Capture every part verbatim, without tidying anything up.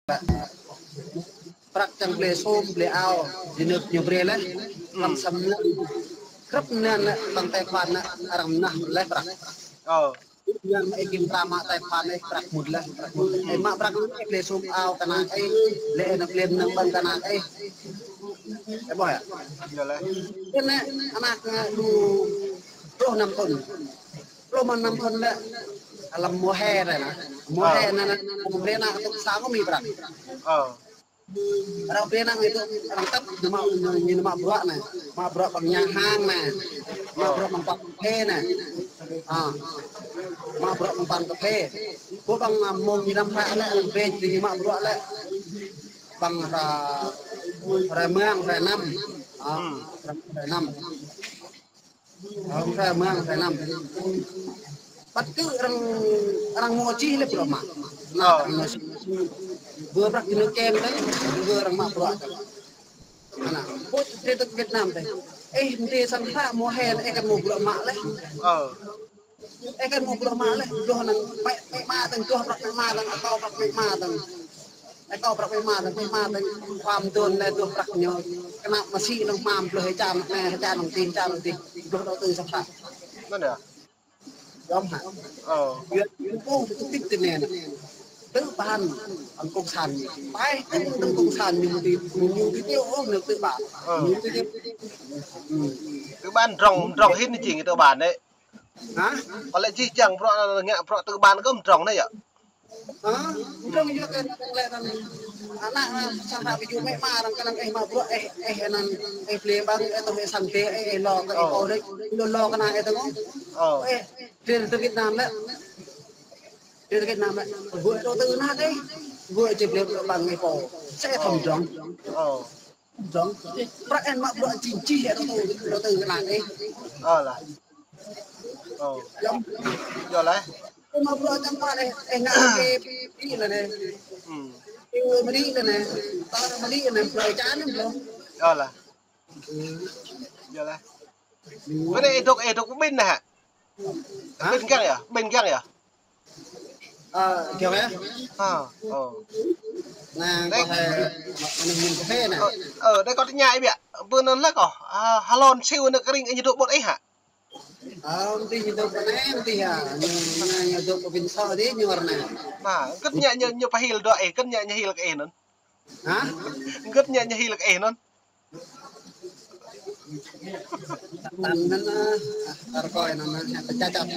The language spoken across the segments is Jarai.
Prăk čang blơi sum, blơi ao, di nơ̆k ñu brơi laih. Ƀăng samnă. Krăp anŭn lĕ, ƀăng tài khoản anŭn, arăng mơnah laih prăk. Ơ. Anŭn mă ih kim ta mă tài khoản ih prăk mŭt laih, prăk mŭt laih. Ih mă prăk ih blơi sum ao kơnang ih, lĕ ih anŭn blơi mơnơ̆ng ƀăng kơnang ih. Ih ƀuh yơh? Yơh laih. Anŭn ană, ană lu pluh năm thŭn. Pluh năm thŭn lĕ, alăm mùa hè rai anŭn. Mùa hè anŭn, anŭn, anŭn, brơi anŭn tŭk sang kơ mi prăk. Ơ. Arăng brơi anŭn ih tŭk, arăng tăp, ñu mă, ñu, ñu mă bruă anŭn. Mă bruă ƀăng ña hăng anŭn. Mă bruă ƀăng păng kơphê anŭn. Ơ. Mă bruă ƀăng păng kơphê. Kơ ƀăng, a, mông ñu năm phă lĕ, arăng brơi ñu mă bruă lĕ. Ƀăng hră, hră mơ̆ng, hră năm. Ơ, hră, hră năm. Ơ, hră mơ̆ng, hră năm. Păt kơ arăng, arăng mơ̆ čih lĕ bruă mă. Anŭn, arăng mơ̆ čih. Bơ prăk ñu kem tơ, bơ arăng mă bruă tơ. Anŭn, pŭt tơ tơ Việt Nam tơ. Ih, mơ̆ng tơ sang hră mùa hè, ih kăn mơ̆ bruă mă laih. Ơ. Ih kăn mơ̆ bruă mă laih, duah anŭn, pĕ, pĕ mă tơ̆ng, duah prăk pĕ mă tơ̆ng, akâo prăk pĕ mă tơ̆ng. Akâo prăk pĕ mă tơ̆ng, pĕ mă tơ̆ng, khua mơdôn lĕ duah prăk ñu. Kơnăp mơsĭ anŭn mơ̆n, blơi hơjan anŭn, hơjan anŭn tĭng, hơjan anŭn tĭng. Duah đầu tư sang hră. Anŭn yơh. Yom hă. Ơ. Yơh, yơh, ƀuh, tŭk tĭp tơ anŭn. Tơ ƀan, ƀăng cộng sản. Pai, tơ, tơ cộng sản ñu mơ̆ tĭp, ñu mơ̆ tĭp, ơ, ñu tơ ƀan. Ơ. Ñu tơ ƀan. Hm. Tơ ƀan drŏng, drŏng hĭn jing tơ ƀan đĕ. Hă? Pơlĕ čih čang bruă ngă bruă tơ ƀan kơ mơdrŏng anai yơh. Hă? Mơdrŏng yơh kơ lĕ anŭn. Ană, ană, sang hră ƀu djơ̆ mĕ mă arăng kơnang ih mă bruă ih, ih anŭn, ih blơi ƀăng, ih tŏ ih sang tê, ih, ih lo kơ ih pô đĕ, lo, lo kơnang ih tơngŏ. Ơ. Ih, blơi tơ Việt Nam lĕ. Blơi tơ Việt Nam lĕ. Ƀu djơ̆ tơ ană ih. Ƀu djơ̆ blơi ƀăng ih pô. Sẽ thăm drŏng. Ơ. Dong, prăk ih mă bruă čih čih yơh, tơ, tơ, tơ kơnang ih. Ơ lah. Ơ. Yom. Yơh lah. Ih mă bruă čang pă ih, ih ngă kơ pĭ lĕ anai. Hm. Ih mơni lĕ anai. Tơ mơni anai, bruă čang anai bruă. Ơ lah. Hm. Yơh lah. Bơ anai ih dŏ, ih dŏ ƀing anai hă? Hă? Ƀing kiăng yơh, ƀing kiăng yơh. Ơ, kiăng yơh. Ơ, ơ. Anai, đĕ. Kâo hơi, anai ñu kơphê anai. Ơ, ơ, đĕ kâo tơña ih biă. Bơ anŭn lĕ kâo, a, hlâo anŭn Siu anŭn kơring ih ñu dŏ ƀơi ih hă? Ơ, mơ̆ng tih ñu dŏ ƀơi anai, mơ̆ng tih hă. Ñu, ñu, ñu dŏ ƀơi Ƀing Sô dih ñu wơr anai. Anai, hơget ñu, ñu, ñu pơhil dŏ ih, hơget ñu, ñu hil kơ ih anŭn. Hă? Hơget ñu, ñu hil kơ ih anŭn. Tăn anŭn, a, tơr kơi anŭn, a, pơčačat.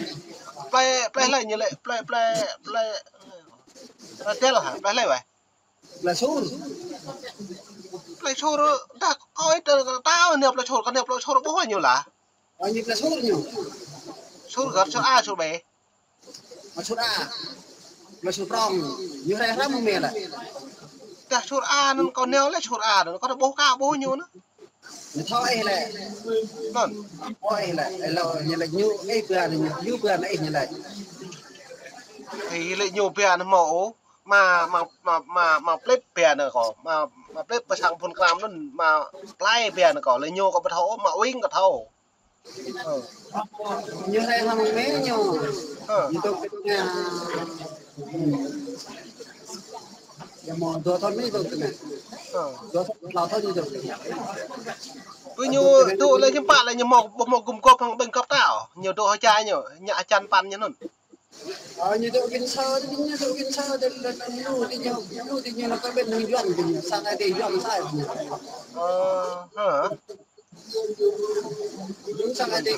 Plei, plei hlơi ñu lĕ, plei, plei, plei, plei Dêl hă, plei hlơi weh? Plei Sur. Plei Sur, dah kâo ih tơ, tao ñu plei Sur, kơ ñu plei Sur ƀuh ñu lah. Ơ, ñu plei Sur ñu. Sur hơget, Sur A, Sur B. Mă Sur A. Mă Sur Prong. Ñu rai hrăm mơ̆ lĕ. Dah Sur A anŭn kâo nao lĕ Sur A anŭn. Kâo dah ƀuh ka ƀuh ñu anŭn. Ñu thâo ih lĕ. Anŭn. Thâo ih lĕ. Ih lŏ ñu lĕ ñu ih ƀiă anŭn ñu. Ñu ƀiă anŭn ih ñu lĕ. Ih lĕ ñu ƀiă anŭn mơ̆ ôh. Mă, mă, mă, mă, mă plip ƀiă anŭn kâo. Mă, mă plip pơ sang phun kram anŭn. Mă plai ƀiă anŭn kâo. Lĕ ñu kâo ƀu thâo ôh. Mă uing kâo thâo. Ơ. Ñu rai hăng mĕ ñu. Ơ. Ñu dŏ kơ ñu. Ñu mơ̆ dua thŭn anai dŏ kơ ñu. Ơ. Dua thŭn, klâo thŭn ñu dŏ kơ ñu. Pơ ñu dŏ lĕ hiư̆m pă lĕ ñu mơ̆, ƀu mơ̆ gum gŏp hăng ƀing gŏp tao. Ñu dŏ hơjai ñu, ñu ajan păn ñu anŭn. Ơ, ñu dŏ Kin Sơ, ñu dŏ Kin Sơ, dŏ, dŏ, dŏ, ñu, ñu, ñu, ñu, ñu, ñu, sang ai tê Yuan sai. Ơ, hă. Ñu sang ai tê,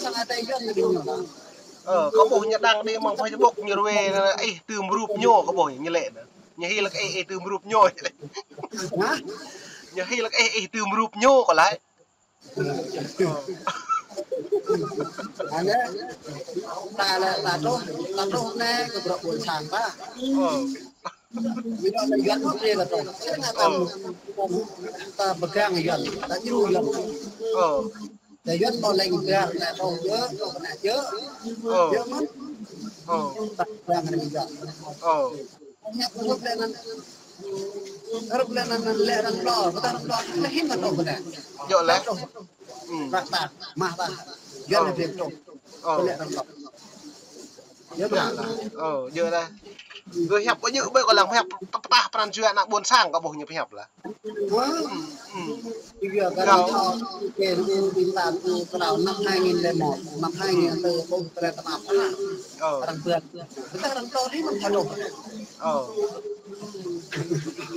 sang ai tê Yuan ñu. Ơ, kâo ƀuh ñu đăng đi mơ̆ng Facebook ñu ruai, ih tưm rup ñu, kâo ƀuh ñu lĕ. Ñu hil kơ ih, ih tưm rup ñu. Hă? Ñu hil kơ ih, ih tưm rup ñu, kâo laĭ. Anai, ta lĕ, ta truh, ta truh anai kơ bruă ƀôn sang ta. Ơ. Ƀu djơ̆ lĕ Yuan mă brơi ta truh. Sĭt ngă ta, ta pơgang Yuan, ta djru Yuan. Ơ. Ta Yuan mă leng pơgang, ta truh djơ̆, truh kơnă djơ̆. Ơ. Djơ̆ mơ̆n. Ơ. Ta pơgang anai Yuan. Ơ. Hrup lĕ anŭn, hrup lĕ anŭn, lĕ arăng plŏ, kơ ta arăng plŏ, lĕ hĭm ta truh kơ anai. Djơ̆ lĕ. Ta truh. Hm. Prăk ta, mah ta. Yuan lĕ biă truh. Ơ. Lĕ arăng plŏ. Yơh mă. Ơ, yơh lah. Kơ hiăp kơ yơh ƀơi kơ lăng hiăp pơtah pran jua ană ƀôn sang kơ ƀuh ñu hiăp lah. Wah. Hmm. Yua kơ arăng thâo kơ ƀing ta kơ năm hai nghìn lẻ một, năm hai nghìn tư ƀuh kơ lĕ tơnap tơnap. Ơ. Arăng bơ̆t. Kơ arăng tơl đi mơ̆n thâo. Ơ.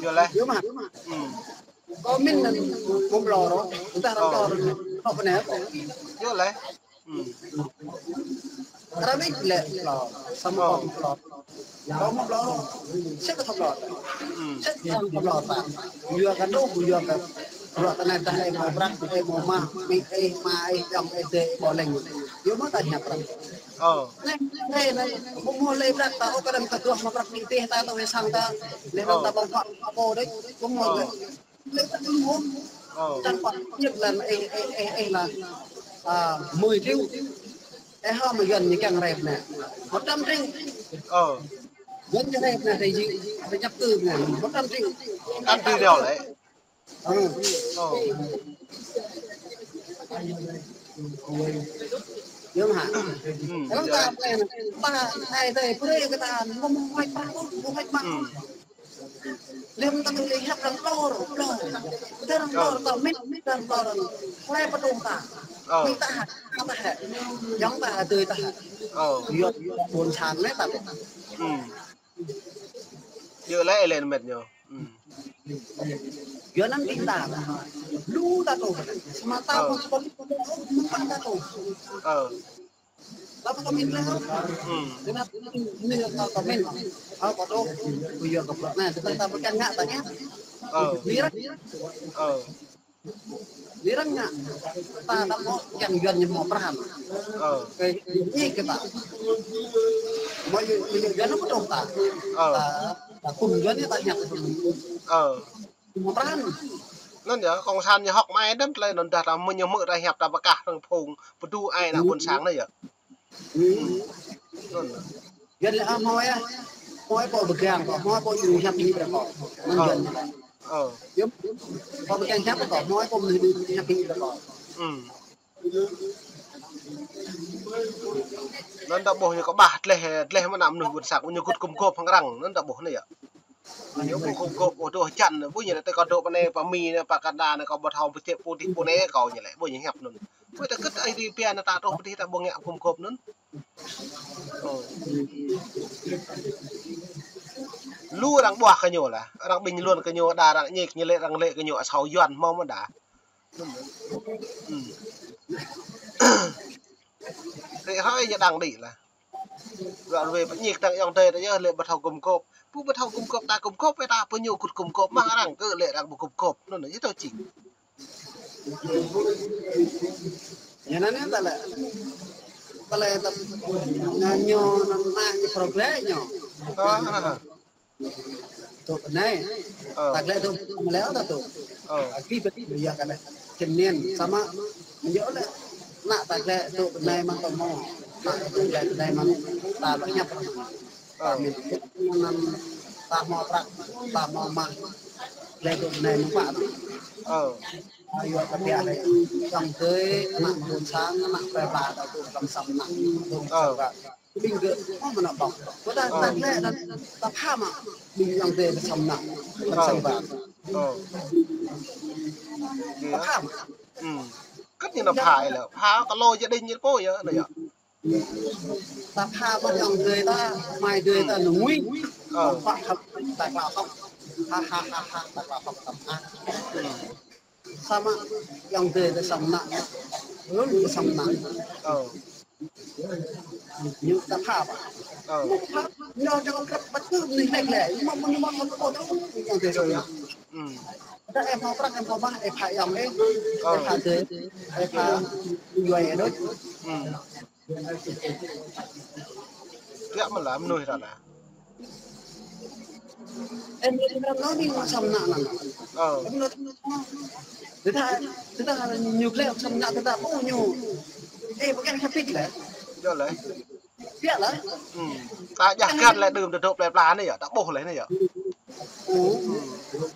Yơh lah. Yơh mă. Hmm. Kơ min anŭn mơ̆ng ƀlŏr, kơ arăng tơl, kơ pơnai kơ. Yơh lah. Hmm. Arăng ƀĭt lĕ ƀlŏr, samơ̆ kơ ƀlŏr. Kơ mơ̆ng ƀlŏr, sĭt kơ thâo ƀlŏr. Hmm. Sĭt kơ thâo ƀlŏr ta. Yua kơ dŏ, yua kơ ƀlŏr ta anai ta ih mơ̆ prăk, ih mơ̆ mah, mi ih, ma ih, yŏng ih, dê ih, ƀô̆ leng. Yua mơ̆ ta hiăp prăk. Ơ. Anai, anai, anai, mơ̆ mơ̆ lĕ prăk ta, ôh, kơ đăm ta tuah mă prăk mi tih ta, tơ wai sang ta. Lĕ rŏng ta ƀơ̆ng huă, ƀô̆ đĕč, mơ̆ mơ̆ lĕ. Ơ. Ơ. Tăng pă nhất là ê, ê, ê, ê là, à, mười triệu. Ê, hŏ, mà Yuan ñu kiăng rep nè. Một trăm triệu. Ơ. Yuan ñu rep nè, thì gì, thì nhập cư nè, một trăm triệu. Một trăm triệu đâu đấy. Ơ. Ơ. Yơh hă? Ừ, em ta, ta, ai, ta, pray kơ ta, mơ̆ mơ̆ hoạch mă, mơ̆ hoạch mă. Ừ. Lĕ ta kơ lĕ hiăp arăng ƀlŏr, ƀlŏr. Tơ arăng ƀlŏr ta, min, arăng ƀlŏr arăng. Hlơi pơtô ta. Ơ. Min ta hă, ta hă. Yŏng ta hă, adơi ta hă. Ơ. Yua, yua ƀôn sang lĕ ta. Ừ. Yua lĕ ih lĕ met ñu. Ừ. Yua anŭn ƀing ta. Lu ta tŭ. Samơ̆ ta ƀu, ƀu, ƀu, ƀu, ta tŭ. Ơ. Tơpă kơ min lĕ. Hmm. Tơpă kơ min. Ơ, kơ tŭ. Kơ yua kơ prăk anai, tơpă ta pơkeng ngă ta ngă. Ơ. Lirăng. Ơ. Lirăng ngă. Ta ta mơ̆ kiăng Yuan ñu mơ̆ pran. Ơ. Kơ ñu kơ ta. Mơ̆ Yuan, Yuan ñu kơ tŭ ta. Ơ. Ta, ta kŭm Yuan ñu ta ngă. Ơ. Mơ̆ pran. Anŭn yơh, kông san ñu hŏk mă ai đăm tơlơi anŭn dah ta mơ̆ ñu hmư̆ ta hiăp ta pơkah rơ̆ng phung pơdu ai ană ƀôn sang anai yơh. Anŭn. Yuan lĕ, ah, hmâo ai, hmâo ai pô pơgang, hmâo ai pô ñu hiăp ñu ƀrư̆ kơ. Anŭn Yuan. Ơ. Yơh, pô pơgang hiăp kơ, hmâo ai pô mơnuih hiăp ñu ƀrư̆ kơ. Hmm. Anŭn ta ƀuh ñu kơƀah, dleh, dleh mơ̆ ană mơnuih ƀôn sang, ñu gŭt gum gôp hăng arăng, anŭn ta ƀuh anai yơh. Ñu ƀu gum gôp, ôh, dŏ hơjăn, ƀu ñu lĕ tơ kâo dŏ pơ anai, pơ Mi anai, pơ Kanada anai, kâo ƀu thâo pơjĕ pơtih pơ anai, kâo ñu lĕ, ƀu ñu hiăp anŭn. Ƀu ta kơ̆t ai đi pia anai ta truh pơtih ta ƀu ngă gum gôp anŭn. Ơ. Lu arăng ƀuah kơ ñu lah, arăng bình luận kơ ñu đa, arăng ñik ñu lĕ, arăng lĕ kơ ñu asâo Yuan hmâo mơ̆ đa. Ư. Rĕ hrơi ñu đang đĭ lah. Ră ruai pơñik tăng ayŏng adơi ta yơh lĕ ƀu thâo gum gôp. Pô ƀu thâo gum gôp ta gum gôp, ta pô ñu gŭt gum gôp mơ̆ng arăng kơ lĕ arăng ƀu gum gôp. Anŭn yơh tơl čih. Ñu anŭn ta lĕ. Ta lĕ ta ñu anŭn ñu progre ñu. Ơ, ơ, ơ. Tŭ pơ anai. Ơ. Ta glĕ tŭ mơleo ta tŭ. Ơ. Aki bet ya kơ anai. Kơnien samơ̆ mơyŏ lĕ. Ană ta glĕ tŭ pơ anai mơ̆n tơmơ̆. Ană ta glĕ pơ anai mơ̆n. Ta lŏ ñăp. Ơ. Ta min. Anŭn ta hmâo prăk, ta hmâo mah. Glĕ tŭ pơ anai mơ̆n pă. Ơ. Yua kơ biă lĕ. Čang tơi, ană ƀôn sang, ană plơi pla ta tŭ kăm sam ană. Tŭ kăm sam ană. Ƀing gơ̆, ơ, mơnă ƀơ̆ng. Kơ ta, ta glĕ, ta, ta pha mă. Ƀing ayŏng adơi ta sam ană. Ta sam ba. Ơ. Ta pha mă. Ư. Kơ̆t ñu ană pha ih lĕ. Pha kơ lŏ gia đình ñu pô yơh, anai yơh. Ta pha mă ayŏng adơi ta, amai adơi ta, nơnguih. Ơ. Pha, pha, ta klă hŏk. Ha, ha, ha, ha, ta klă hŏk, ta pha. Ư. Samơ̆ ayŏng adơi ta sam ană. Anŭn ta sam ană. Ơ. Ñu ta pha ƀă. Ơ. Ñu pha, ñu jơ̆ krăp ƀă tŭ mơnuih lĕ lĕ. Mă, mă, mă, mă, kơ ƀô̆ tŭ, ayŏng adơi sam ană. Ư. Đa ih hmâo prăk, ih hmâo mah, ih pha ayŏng ih. Ơ. Ih pha adơi, ih pha yua ih đôč. Ư. Biă mơ̆ lah mơnuih ta lah. Em, em, em, nói đi, sam ană anŭn. Ơ. Em nói, tơdah, tơdah ñu glĕ sam ană, tơdah ƀu ñu. Ê, ƀu kiăng hơbĭt lĕ. Yơh lĕ. Biă lĕ. Ư. Ta jah găn lĕ đưm tơdŏ plơi pla anai yơh, ta ƀuh lĕ anai yơh. Ư. Ư.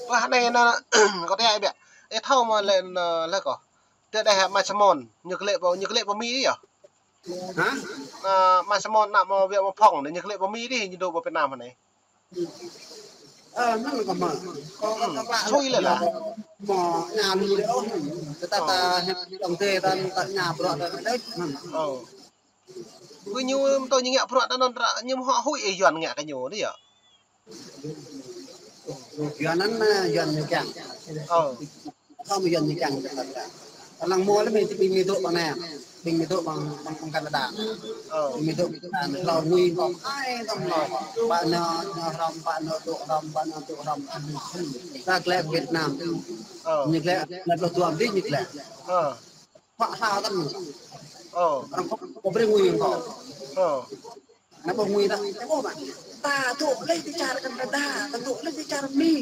Wah, anai anŭn, kâo tơña biă. Ê, thâo mơ̆ lĕ, lĕ kâo. Tơ đeh Mai Samon, ñu klĕ pơ, ñu klĕ pơ Mi yơh. Hả? Mai Samon ană mơ̆ wĕ mơ̆ Phong anai, ñu klĕ pơ Mi dih, ñu dŏ pơ Việt Nam anai. Ơ, năng kơ mă. Kơ, kơ, kơ, sui lĕ lah. Mơ̆ ñu lui dih ôh. Tơdah ta hiăp đồng tê ta, ta ñu bruă ta đĕč. Ơ. Kơ ñu mơ̆ tơ ñu ngă bruă ta anŭn ră, ñu mơ̆ huĭ ih Yuan ngă kơ ñu dih yơh. Yuan anŭn, Yuan ñu kiăng. Ơ. Thâo mơ̆ Yuan ñu kiăng. Kơnang mơ̆ lĕ ƀing, ƀing Mi dŏ pơ anai. Ƀing Mi dŏ pơ, pơ, pơ Canada. Ơ. Ƀing Mi dŏ pơ Canada. Hlâo ngui kơ ai tơm hlâo. Pă ñu, ñu hrŏm, pă ñu dŏ hrŏm, pă ñu dŏ hrŏm. Ta klĕ Việt Nam. Ơ. Ñu klĕ, klĕ pluh dua abih ñu klĕ. Ơ. Pă hlâo tơm. Ơ. Arăng kơ, kơ brơi ngui kơ. Ơ. Ană ƀu ngui ta, ta ƀu mă. Ta dŏ lĕ ti čar Canada, ta dŏ lĕ ti čar Mi.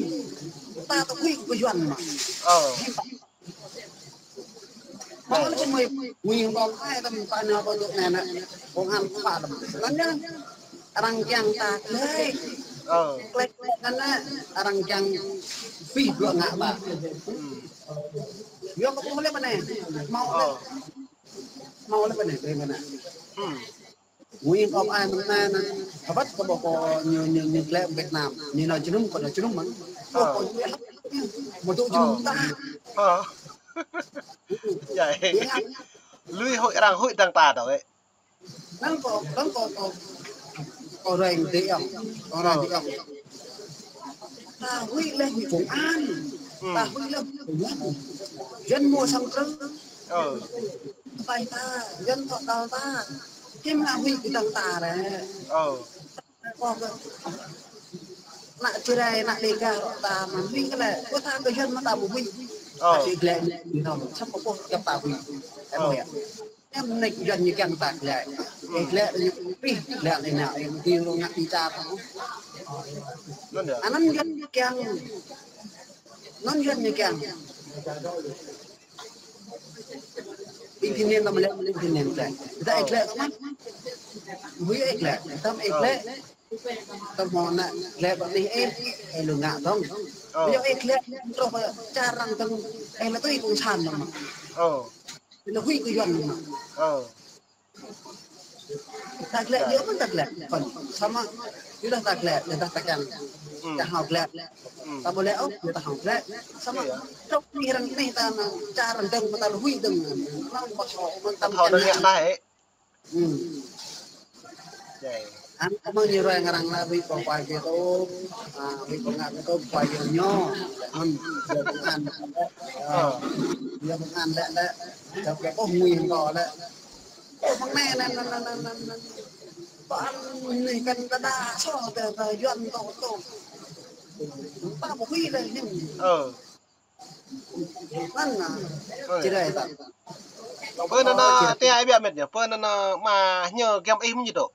Ta ƀu huĭ kơ Yuan mă. Ơ. Mơ̆ lĕ mơ̆ ngui kơ ai tơm ta ană ƀu dŏ anai anai. Kông an pă tơm. Anŭn yơh, arăng kiăng ta klĕ. Ơ. Klĕ anŭn yơh, arăng kiăng pih bruă ngă ta. Yua kơ ƀu lĕ pơ anai. Mơ̆ lĕ. Ơ. Mơ̆ lĕ pơ anai, pơ anai. Ngui kơ ai mơ̆ng anai anai. Hơbăt kơ ƀu kơ ñu, ñu, ñu klĕ Việt Nam. Ñu nao jơnum, kơ nao jơnum mơ̆n. Ơ. Kơ, kơ ñu mơ̆ dŏ jơnum ta. Ơ. Yơh. Lui huĭ arăng huĭ dơ̆ng ta dŏ ĕ. Năng kơ, năng kơ, kơ, kơ reng dih ŏng. Kơ reng dih ŏng. Ta huĭ lĕ kông an. Ta huĭ lĕ kông an. Yuan mơ̆ sang krư. Ơ. Pai ta, Yuan thâo kal ta. Kim ngă huĭ kơ dơ̆ng ta ră. Ơ. Kơ, kơ. Ană Jrai, ană Dega rŏ ta mă huĭ kơ lĕ. Kơ ta kơ Yuan mơ̆ ta ƀu huĭ. Ơ. Ană Jrai ñu nao, săp kơ pô kơ ta huĭ. Ơ. Em yơh. Em nač Yuan ñu kiăng ta klĕ. Ih klĕ ñu pih klĕ anai anai. Em ding lu ngă ƀing čar. Anŭn yơh. Anŭn Yuan ñu kiăng. Anŭn Yuan ñu kiăng. Ƀing tơnên tơm lĕ, ƀing tơnên klĕ. Tơdah ih klĕ tơm mơ̆n. Huĭ ih klĕ. Tơm ih klĕ. Tơm mơ̆ ană klĕ ƀă anih ih, ih lu ngă dơ̆ng. Ơ. Yua ih klĕ truh pơ čar arăng dơ̆ng, ih lĕ tui kông san dơ̆ng. Ơ. Ih lĕ huĭ kơ Yuan dơ̆ng. Ơ. Ta klĕ, yua mơ̆n ta klĕ. Kŏn, samơ̆, yua dah ta klĕ, yua dah ta kiăng. Hmm. Ta hao klĕ. Hmm. Ta ƀu lĕ ôh, yua ta hao klĕ. Samơ̆, iya, truh anih arăng anih ta anŭn, čar arăng dơ̆ng, ta lu huĭ dơ̆ng. Anŭn ƀu hao, mơ̆n ta thâo kiăng dơ̆ng ngă anai ĕ. Hmm. Yơh. Anŭn kơ mơ̆ng ñu ruai ngă arăng lĕ huĭ kơ kuai kơ tơm, a, huĭ kơ ngă kơ tơm kuai kơ ñu. Anŭn, yua kông an. Ơ. Yua kông an lĕ, lĕ. Čăp kơ ôh ngui kơ lĕ. Ơ, mơ̆ng anai, anai, anai. Ƀă anai kăn ta đa sô, ta, ta Yuan tŏ, tŏ. Ta ƀu huĭ lĕ ñu. Ơ. Anŭn anai. Ơ. Či rai ta. Pơ anŭn, ơ, anŭn, či rai. Tơ ai biă met ñu. Pơ anŭn, anŭn, mă ñu giăm ih mơ̆ ñu dŏ.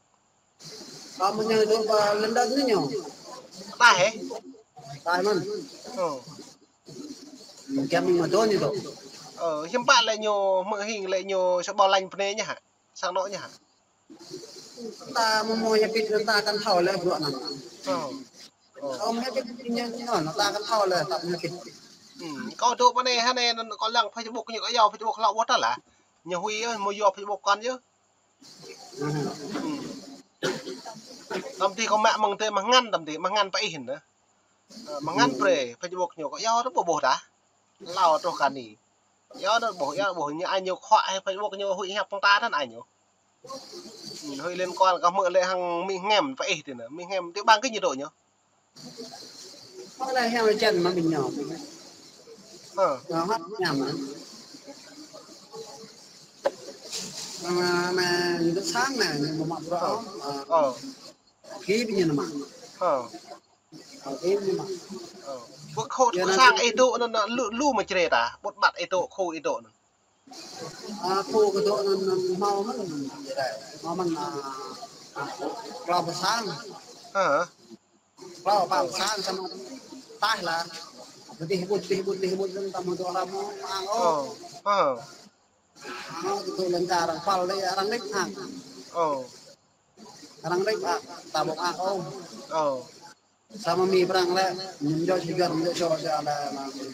Ơ, mơ̆ ñu dŏ pơ London anai ñu. Taih ĕ? Taih mơ̆n. Ơ. Giăm ih mơ̆ dŏ ñu dŏ. Ơ, hiư̆m pă lĕ ñu hmư̆ hing lĕ ñu sa ƀâo lanh pơ anai ñu hă? Sang anŏ ñu hă? Ta mơ̆ mơ̆ ñu pit ta kăn thâo lĕ bruă anŭn. Ơ. Ơ. Ơ, mơ̆ ñu pit ñu, ñu, ñu, ta kăn thâo lĕ, ta mơ̆ ñu pit. Hmm, kâo dŏ pơ anai, hă anai, kâo lăng Facebook ñu kâo yua Facebook hlâo ƀuh ta lah. Ñu huĭ yơh, mơ̆ yua Facebook kăn yơh. Ơ. Hmm. Tơm tih kâo mă mơ̆ng tơ mơ̆ng ngăn tơm tih, mơ̆ng ngăn pơ ih anŭn. Ơ, mơ̆ng ngăn brơi, Facebook ñu kâo yua ta ƀuh ƀuh ta. Hlâo truh kơ anai. Yua ta ƀuh, yua ta ƀuh, ñu ai ñu khuă hĭ Facebook ñu huĭ hiăp pơ̆ng ta anŭn ai ñu. Hmm, huĭ liên quan kơ hmư̆ lĕ hăng Mi Hngem pơ ih tih anŭn. Mi Hngem tih ƀang kơ ñu dŏ ñu. Hmâo lĕ hiam lĕ čan mă ƀing ñu. Ơ. Ơ, hă, ñam mă. Mă, mă, ñu dŏ sang anai, ñu mă mă bruă. Ơ. Ơ. Ơ. Kơ ƀing ñu mă. Ơ. Ơ, kơ ƀing ñu mă. Ơ. Ƀuh khô, yua kơ anai sang ih dŏ anŭn, anŭn, lu, lu mă čre ta. Ƀut ƀat ih dŏ, khô ih dŏ anŭn. A, khô kơ dŏ anŭn, anŭn hmâo mơ̆n, hmâo mơ̆n, a, a, klâo pơ sang. Hă? Klâo pơ sang samơ̆ taih lah. Dih ƀut, dih ƀut, dih ƀut, anŭn ta mơ̆ dŏ hrăm mơ̆ ang ôh. Ơ. Hă? Ang ôh, dŏ lŏn čar arăng păl lĕ arăng nik ang. Ơ. Arăng nik, a, ta ƀu ang ôh. Ơ. Samơ̆ Mi prăng lĕ, ñu djơ̆ si Yuan, ñu djơ̆ si Yuan lĕ, anŭn.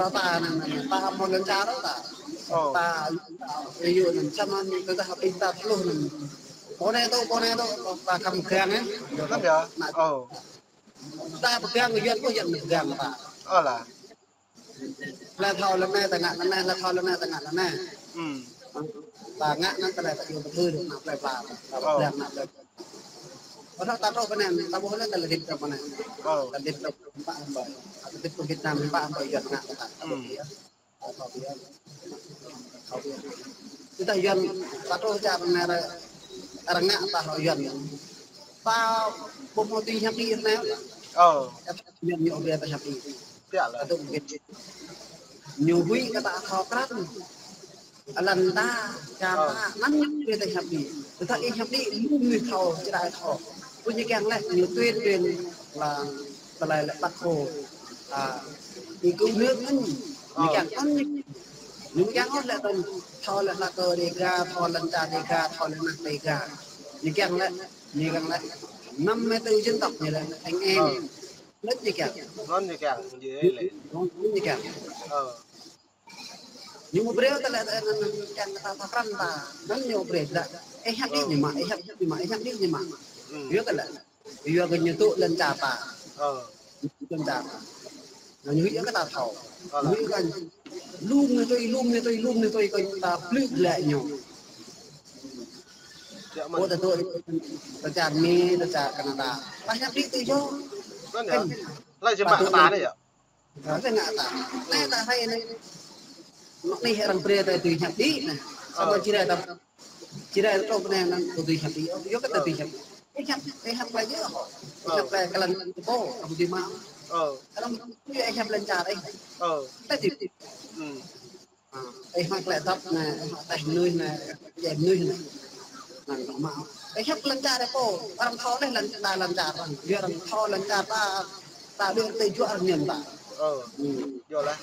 Rơta anŭn, anŭn, ta hmâo lŏn čar ta. Ơ. Ta, ta, yua anŭn, čăm anŭn, ta hơpin ta tơluh anŭn. Pô anai tŏ, pô anai tŏ, ta khăm pơgang, ơ. Anŭn yơh. Anŭn. Ơ. Ta pơgang, Yuan kơ Yuan pơgang ta. Ơ lah. Lĕ thâo lĕ anai, ta ngă lĕ anai, lĕ thâo lĕ anai, ta ngă lĕ anai. Hmm. Ta ngă anŭn ta lĕ ta yua pơthưr, anŭn plơi pla, ta pơgang anŭn plơi pla. Ơ. Ƀu thâo ta truh pơ anai, ta ƀuh lĕ ta lĕ hơdip truh pơ anai. Ơ. Ta hơdip truh pă hơmbai. Ta hơdip pơ Việt Nam pă hơmbai Yuan ngă ta. Hmm. Ơ, thâo ƀiă. Thâo ƀiă. Tơdah Yuan ta truh čar anai arăng, arăng ngă ta hŏ Yuan. Ta ƀu hmâo tui hiăp đĭ anai. Ơ. Yuan ñu ƀiă ta hiăp đĭ. Ƀiă lah. Ơ, tŭ mơ̆ng ñu huĭ kơ ta thâo krăn. Lăn ta, čar ta, anŭn ñu ƀiă ta hiăp đĭ. Tơdah ih hiăp đĭ, lu mơnuih thâo, čơđai thâo. Pô ñu kiăng lĕ, ñu tuyên truyền là tơlơi lĕ Bác Hồ, à, đi cứu nước anŭn. Ñu kiăng anŭn ñu, ñu kiăng ôh lĕ tơm, thâo lĕ hlak kơ Dega, thâo lŏn čar Dega, thâo lĕ anăp Dega. Ñu kiăng lĕ, ñu kiăng lĕ, năm mươi tư dân tộc ñu lĕ, anh em. Ơ. Anŭn ñu kiăng. Anŭn ñu kiăng, ñu lĕ. Anŭn ñu kiăng. Ơ. Ñu mă brơi ta lĕ, ta, ta, ta, ta, ta, ta krăn ta. Anŭn ñu brơi ta. Ơ, hiăp đĭ ñu mă, ơ, hiăp đĭ ñu mă, ơ, hiăp đĭ ñu mă. Hmm. Yua kơ lĕ. Yua kơ ñu tŭ lŏn čar ta. Ơ. Lŏn čar ta. Anŭn ñu yua kơ ta thâo. Ơ. Ñu yua kơ lu mơnuih tui, lu mơnuih tui, lu mơnuih tui kơ ta plư glaĭ ñu. Ơ, ta tŭ, ta čar Mi, ta čar Canada. Ƀah hiăp đĭ tui yơh. Anŭn yơh. Lĕ jơma ta anai yơh. Ơ, tơ ngă ta. Anai ta hrơi anai. Mơ̆ng anai arăng brơi ta tui hiăp đĭ anai. Samơ̆ či rai ta, či rai ta truh pơ anai anŭn ƀu tui hiăp đĭ. Yua kơ ta tui hiăp. Ơ, hiăp, ơ, hiăp klai yơh hŏ. Ơ. Hiăp klai kơ lŏn pô, kơ ƀu tui mă. Ơ. Arăng tui hiăp lŏn čar ih. Ơ. Ta tui. Hmm. Ơ, ih mă klai dăp anai, ih mă teh mơnuih anai, djai mơnuih anai. Anŭn mă. Ơ, hiăp lŏn čar ih pô, arăng thâo lĕ lŏn, ta lŏn čar arăng. Yua arăng thâo lŏn čar ta, ta ƀiă tơjuă arăng ñăm ta. Ơ. Hmm. Yua lah.